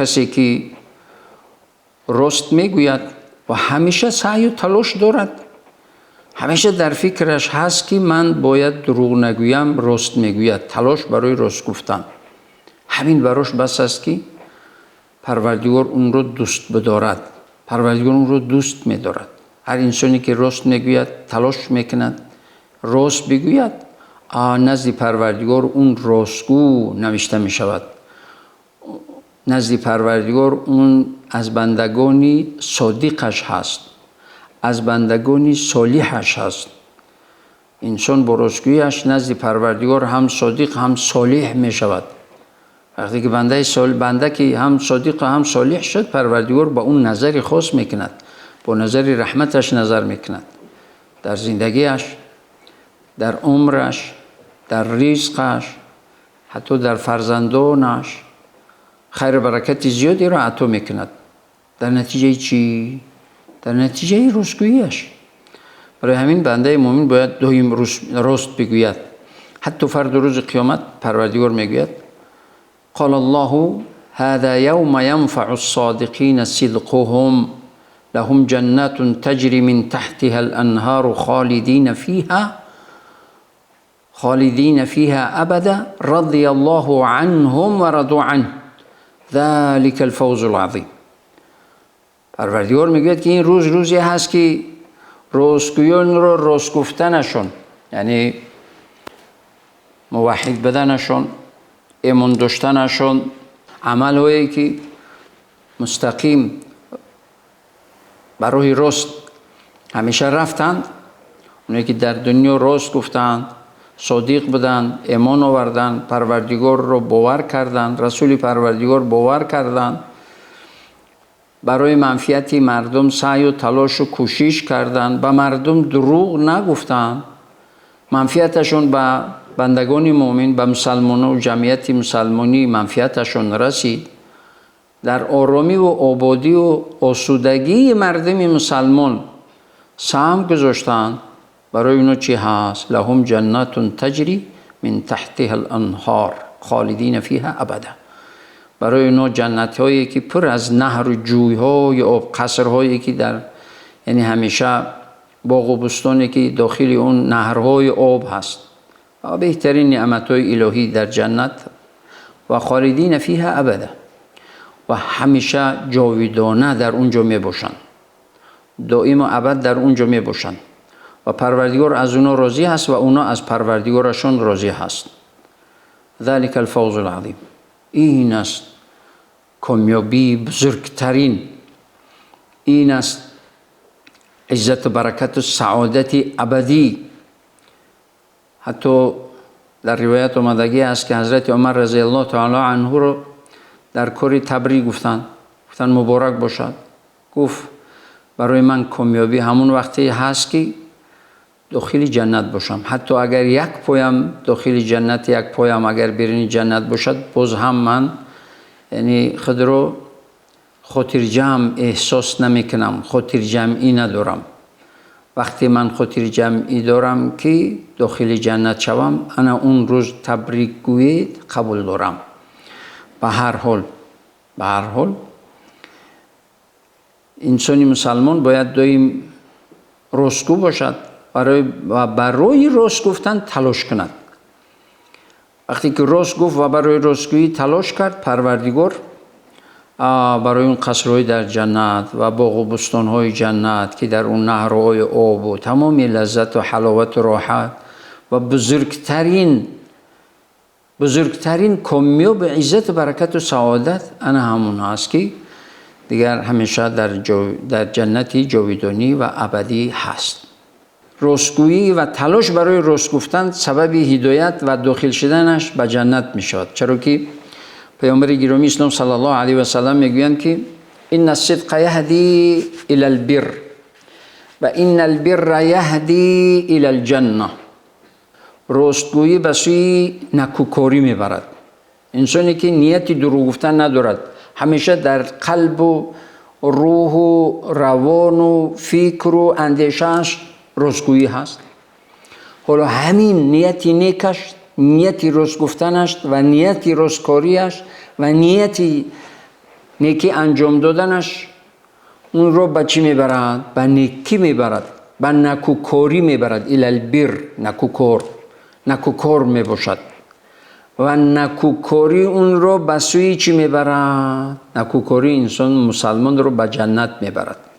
Касе ки рост мегӯяд ва ҳамеша саъю талош дорад, ҳамеша дар фикраш ҳаст, ки ман бояд дурӯғ нагӯям, рост мегӯяд, талош барои рост гуфтан. Ҳамин барош бас аст, ки Парвардигор ӯро дӯст бидорад. Парвардигор ӯро дӯст медорад. Ҳар инсоне ки рост мегӯяд, талош мекунад рост бигӯяд, назди Парвардигор он ростгӯ навишта мешавад. Назди Парвардигор он аз бандагони содиқаш ҳаст, аз бандагони солеҳаш ҳаст. Инсон бо ростгӯяш назди Парвардигор ҳам содиқ, ҳам солеҳ мешавад. Вақте ки банда ки ҳам содиқ ва ҳам солеҳ шуд, Парвардигор ба ӯ назари хос мекунад, бо назари раҳматаш назар мекунад. Дар зиндагиаш, дар умраш, дар ризқаш, ҳатто дар фарзандонаш хайру баракати зиёдеро ато мекунад. Дар натиҷаи чӣ? Дар натиҷаи ростгӯяш. Барои ҳамин бандаи мӯъмин бояд доим рост бигӯяд. Ҳатто фардо рӯзи қиёмат Парвардигор мегӯяд: قال الله هذا يوم ينفع الصادقين صدقهم لهم جنات تجري من تحتها الأنهار خالدين فيها أبدا رضي الله عنهم ورضوا عنه ذلك الفوز العظيم. Парвардигор мегӯяд, ки ин рӯз рӯзе ҳаст, ки ростгӯёнро рост гуфтанашон, яъне муваҳҳид буданашон, имон доштанашон, амалҳое ки мустақим ба роҳи рост ҳамеша рафтанд, оное ки дар дунё рост гуфтанд, содиқ буданд, имон оварданд, Парвардигорро бовар карданд, расули Парвардигор бовар карданд, барои манфиати мардум саъю талошу кӯшиш карданд, ба мардум дурӯғ нагуфтанд, манфиаташон ба бандагони мӯмин, ба мусалмону ҷамъияти мусалмонӣ манфиаташон расид, дар оромиву ободию осудагии мардуми мусалмон саҳм гузоштанд, барои оно чӣ ҳаст? لهم جنات تجري من تحتها الأنهار خالدين فيها أبدا. Барои оно ҷаннатҳое ки пур аз наҳру ҷӯйҳои об, қасрҳое ки дар, яъне ҳамеша боғу бӯстоне ки дохили он наҳрҳои об ҳаст ва беҳтарин неъматҳои илоҳӣ дар ҷаннат ва خالدين فيها أبدا ва ҳамеша ҷовидона дар он ҷо мебошанд, доиму абад дар он ҷо мебошанд ва Парвардигор аз оно розӣ ҳаст ва оно аз Парвардигорашон розӣ ҳаст. ذلك الفوز العظيم. Ин аст комёбии бузургтарин, ин аст иззату баракату саодати абадӣ. Ҳатто дар ривоят омадагӣ аст, ки ҳазрати Умар رضي الله تعالى عنه ро дар кори табрик гуфтанд, гуфтанд: «Муборак бошад». Гуфт: «Барои ман комёбӣ ҳамон вақте ҳаст, ки дохили ҷаннат бошам. Ҳатто агар як поям дохили ҷаннат, як поям агар беруни ҷаннат бошад, боз ҳам ман, яъне, худро хотирҷамъ эҳсос намекунам, хотирҷамъӣ надорам. Вақте ман хотирҷамъӣ дорам, ки дохили ҷаннат шавам, ана он рӯз табрикгӯед, қабул дорам». Ба ҳар ҳол, инсони мусалмон бояд доим ростгӯ бошад ва барои рост гуфтан талош кунад. Вақте ки рост гуфт ва барои ростгӯӣ талош кард, Парвардигор барои он қасрҳои дар ҷаннат ва боғу бӯстонҳои ҷаннат, ки дар он наҳрҳои обу тамоми лаззату ҳаловату роҳат ва бузургтарин комёбу иззату баракату саодат ана ҳамон аст, ки дигар ҳамеша дар ҷаннати ҷовидонӣ ва абадӣ ҳаст. Ростгӯӣ ва талош барои рост гуфтан сабаби ҳидоят ва дохил шуданаш ба ҷаннат мешавад, чаро ки паёмбари гиромии ислом صلى الله عليه وسلم мегӯянд, ки إن الصدق يهدي إلى البر وإن البر يهدي إلى الجنة. Ростгӯӣ ба сӯи накӯкорӣ мебарад. Инсоне ки нияти дурӯғ гуфтан надорад, ҳамеша дар қалбу рӯҳу равону фикру андешааш ростгӯӣ ҳаст. Ҳоло ҳамин нияти некаш, нияти рост гуфтанаш ва нияти росткориаш ва нияти Некӣ анҷом доданаш онро ба чӣ мебарад? Ба некӣ мебарад, ба накӯкорӣ мебарад. إلى البر, накӯкор, накӯкор мебошад. Ва накӯкорӣ онро ба сӯи чӣ мебарад? Накӯкорӣ инсон мусалмонро ба ҷаннат мебарад.